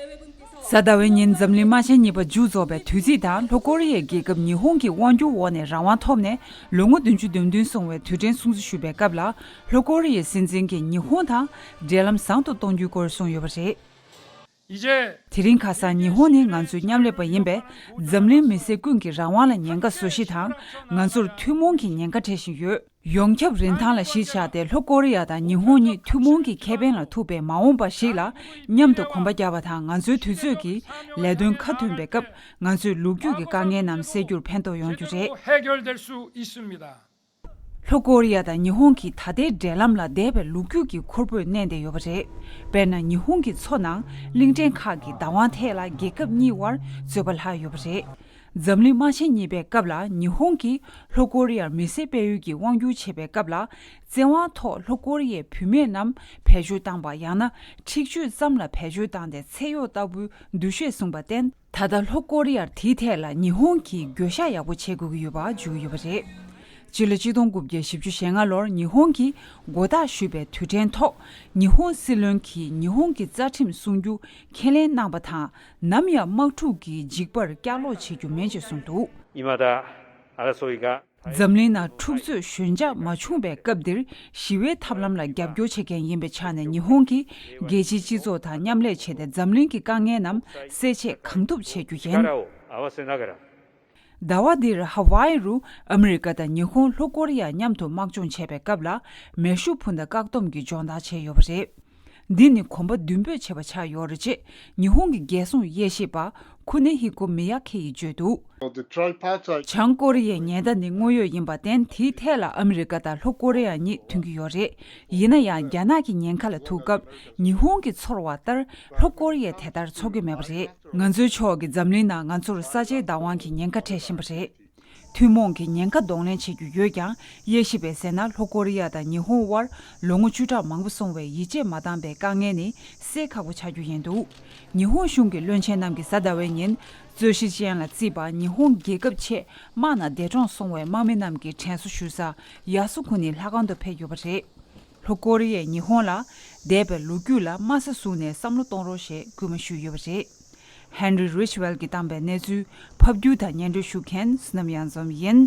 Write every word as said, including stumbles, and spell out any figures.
གཟའ་ཟླ་བའི་ཉིན་འཛམ་གླིང་དམག་ཆེན་གཉིས་པ་མཇུག་རྫོགས་པའི་དུས་ཚིགས་དང་། ལྷོ་ཀོ་རི་ཡའི་རྒྱལ་ཁབ་ཉི་ཧོང་གི་དབང་སྒྱུར་འོག་ནས་རང་དབང་ཐོབ་ནས་ལོ་ངོ་བདུན་ཅུ་དོན་བདུན་སོང་བའི་དུས་དྲན་སྲུང་བརྩི་ཞུས་པའི་སྐབས་ལ། ལྷོ་ཀོ་རི་ཡའི་སྲིད་འཛིན་གྱིས་ཉི་ཧོང་དང་འབྲེལ་ལམ་བཟང་དུ་གཏོང་རྒྱུའི་སྐོར་གསུངས་ཡོད་པ་རེད། དེ་རིང་ཁ་སང་ཉི་ཧོང་ནི་ང་ཚོའི་མཉམ་ལས་པ་ཡིན་པས། འཛམ་གླིང་མི་སེར་ཀུན་གྱི་རང་དབང་ལ་ཉེན་ཁ་བཟོ་གཞི་དང་། ང་ཚོར་ཐུན་མོང་གི་ཉེན་ཁ་འཕྲད་བཞིན་ཡོད། ཡོངས་ཁྱབ་རིན་ཐང་ལ་གཞི་བཞག་སྟེ། ལྷོ་ཀོ་རི་ཡ་དང་ཉི་ཧོང་གཉིས་ཐུན་མོང་གི་ཁེ་ཕན་ལ་ཐུག་པའི་མ་འོངས་པ་ཞིག་ལ་མཉམ་དུ་གོམ་པ་རྒྱག་པ་དང་། ང་ཚོའི་དུས་ཚོད་ཀྱི་ལས་དོན་ཁ་མཐུན་པའི་སྐབས། ང་ཚོའི་ལོ་རྒྱུས་ཀྱི་དཀའ་ངལ་རྣམས་སེལ་རྒྱུར་ཕན་ཐོགས་ཡོང་རྒྱུ་རེད། 해결될 수 있습니다. ལྷོ་ཀོ་རི་ཡ་དང་ཉི་ཧོང་གི་ད་ལྟའི་འབྲེལ་ལམ་ལ་འདས་པའི་ལོ་རྒྱུས་ཀྱི་ཁུར་པོས་མནན་བསྡད་ཡོད་པ་རེད། དཔེར་ན། ཉི་ཧོང་གི་མཚོ་ནང་གླིང་ཕྲན་ཁག་གི་བདག་དབང་ཐད་ལ་རྒྱལ་ཁབ་གཉིས་དབར་རྩོད་པ་ལྷག་ཡོད་པ་རེད། འཛམ་གླིང་དམག་ཆེན་གཉིས་པའི་སྐབས་ལ། ཉི་ཧོང་གིས་ལྷོ་ཀོ་རི་ཡར་མི་སེར་སྤེལ་ཡུལ་གྱི་དབང་སྒྱུར་བྱེད་པའི་སྐབས་ལ། བཙན་དབང་ཐོག་ལྷོ་ཀོ་རི་ཡའི་བུད་མེད་རྣམས་བེད་སྤྱོད་བཏང་པ། ཡང་ན་འཁྲིག་སྤྱོད་ཙམ་ལ་བེད་སྤྱོད་བཏང་སྟེ། ཚེ་གཡོག་ལྟ་བུའི་འདུ་ཤེས་བཟུང་བར་བརྟེན། ད་ལྟ་ལྷོ་ཀོ་རི་ཡར་དེའི་ཐད་ལ་ཉི་ཧོང་གིས་འགྱོད་བཤགས་ཡག་པོ་བྱེད་དགོས་ཀྱི་ཡོད་པ་བརྗོད་ཀྱི་ཡོད་པ་རེད། སྤྱི་ལོ་གཅིག་སྟོང་དགུ་བརྒྱ་བཞི་བཅུ་ཞེ་ལྔ་ལོར་ཉི་ཧོང་གིས་མགོ་བཏགས་ཞུས་པའི་དུས་དྲན་ཐོག་ཉི་ཧོང་སྲིད་བློན་གྱིས་ཉི་ཧོང་གི་རྩ་ཁྲིམས་སྲུང་རྒྱུ་ཁས་ལེན་གནང་པ་དང་། ནམ་ཡང་དམག་འཁྲུག་གི་འཇིགས་པར་བསྐྱར་ལོག་བྱེད་རྒྱུ་མིན་ཞེས་གསུངས་འདུག། 未だ争いが འཛམ་གླིང་ནང་འཁྲུག་རྩོད་ཞོད་འཇགས་མ་བྱུང་བའི་སྐབས་འདིར། ཞི་བའི་ཐབས་ལམ་ལ་རྒྱབ་སྐྱོར་བྱེད་མཁན་ཡིན་པའི་ཆ་ནས། ཉི་ཧོང་གིས་རྒྱལ་སྤྱིའི་སྤྱི་ཚོགས་དང་མཉམ་ལས་བྱས་ཏེ། འཛམ་གླིང་གི་དཀའ་ངལ་རྣམས་སེལ་ཆེད་གང་ཐུབ་བྱེད་རྒྱུ་ཡིན། 力を合わせながら ཟླ་བ་འདིར་ཧ་ཝཱ་ཡི་རུ་ཨ་མི་རི་ཀ་དང་ཉི་ཧོང་ལྷོ་ཀོ་རི་ཡ་མཉམ་དུ་དམག་སྦྱོང་བྱས་པའི་སྐབས་ལ། མེ་ཤུགས་འཕུར་མདའ་བཀག་སྡོམ་གྱི་སྦྱོང་བརྡར་བྱས་ཡོད་པ་རེད། འདི་ནི་གོམ་པ་མདུན་སྤོས་བྱས་པ་ཆགས་ཡོད་རེད་ཅེས་ཉི་ཧོང་གི་རྒྱལ་སྲུང་དབྱེ་ཞིབ་པ་ཁུ་ནེ་ཧི་ཀོ་མི་ཡ་ཁེ་ཡིས་བརྗོད་འདུག། བྱང་ཀོ་རི་ཡའི་ཉེན་བརྡ་ནི་དངོས་ཡོད་ཡིན་པར་བརྟེན། དེའི་ཐད་ལ་ཨ་མི་རི་ཀ་དང་ལྷོ་ཀོ་རི་ཡ་གཉིས་མཐུན་གྱི་ཡོད་རེད། ཡིན་ན་ཡང་། རྒྱ་ནག་གི་ཉེན་ཁ་ལ་ཐུག་སྐབས་ཉི་ཧོང་གིས་ཚོར་བ་ལྟར་ལྷོ་ཀོ་རི་ཡས་དེ་ལྟར་ཚོར་གྱི་མེད་པ་རེད། ང་ཚོའི་ཕྱོགས་ཀྱིས་འཛམ་གླིང་ནང་ང་ཚོར་ས་ཆའི་བདག་དབང་གི་ཉེན་ཁ་འཕྲད་བཞིན་པ་རེད། ཐུན་མོང་གི་ཉེན་ཁ་གདོང་ལེན་བྱེད་རྒྱུ་ཡོད་ཀྱང་། དབྱེ་ཞིབ་པས་ཟེར་ན། ལྷོ་ཀོ་རི་ཡ་དང་ཉི་ཧོང་དབར་ལོ་ངོ་བཅུ་ཕྲག་མང་པོ་སོང་བའི་ཡིད་ཆེས་མ་འདང་པའི་དཀའ་ངལ་ནི་སེལ་ཁག་པོ་ཆགས་རྒྱུ་ཡིན་འདུག། ཉི་ཧོང་གཞུང་གི་བློན་ཆེན་རྣམས་ཀྱིས་གཟའ་ཟླ་བའི་ཉིན་རྩོད་གཞི་ཅན་ལ་བརྩིས་པ་ཉི་ཧོང་རྒྱལ་ཁབ་ཆེད་དམག་ནང་འདས་གྲོངས་སོང་བའི་དམག་མི་རྣམས་ཀྱི་དྲན་གསོ་ཞུ་ས་ཡ་སུ་ཁུ་ནི་ལྷ་ཁང་དུ་ཕེབས་ཡོད་པ་རེད། ལྷོ་ཀོ་རི་ཡས་ཉི་ཧོང་ལ་འདས་པའི་ལོ་རྒྱུས་ལ་དམའ་ས་བཟུང་ནས་བསམ་བློ་གཏོང་རོགས་ཞེས་སྐུལ་མ་ཞུས་ཡོད་པ་རེད། ཧན་རི་རིཆ་ཝེལ་གྱིས་བཏང་པའི་གནས་ཚུལ་ཕབ་སྒྱུར་དང་སྙན་སྒྲོན་ཞུ་མཁན་བསོད་ནམས་གཡང་འཛོམས་ཡིན།